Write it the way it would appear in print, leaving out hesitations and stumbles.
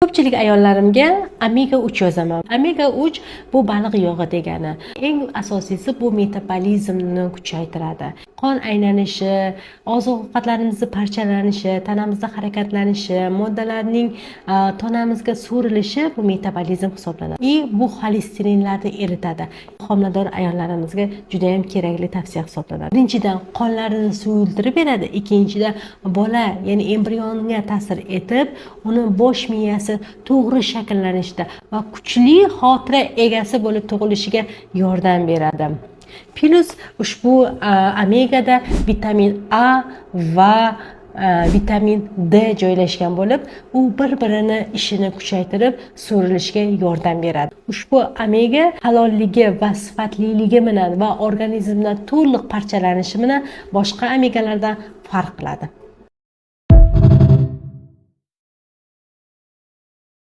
Ko'pchilik ayollarimga omega 3 yozaman. Omega 3 bu baliq yog'i degani. Eng asosiysi, bu metabolizmni kuchaytiradi. Qon aylanishi, oziq ovqatlarimizni parchalanishi, tanamizda harakatlanishi, moddalarning tanamizga so'rilishi bu metabolizm hisoblanadi. И bu xolesterinlarni eritadi. Homilador ayollarimizga juda ham kerakli tavsiya hisoblanadi. Birinchidan, qonlarini suyultirib beradi, ikkinchidan, bola, ya'ni embrionga ta'sir etib, uni bosh miyasi to'g'ri shakllanishda va kuchli xotira egasi bo'lib tug'ilishiga yordam beradi. Plyus ushbu omegada vitamin A va vitamin D joylashgan bo'lib, u bir birini ishini kuchaytirib, so'rilishiga yordam beradi. Ushbu omega halolligi va sifatliligi bilan va organizmdan to'liq parchalanishi bilan boshqa omegalardan farq qiladi.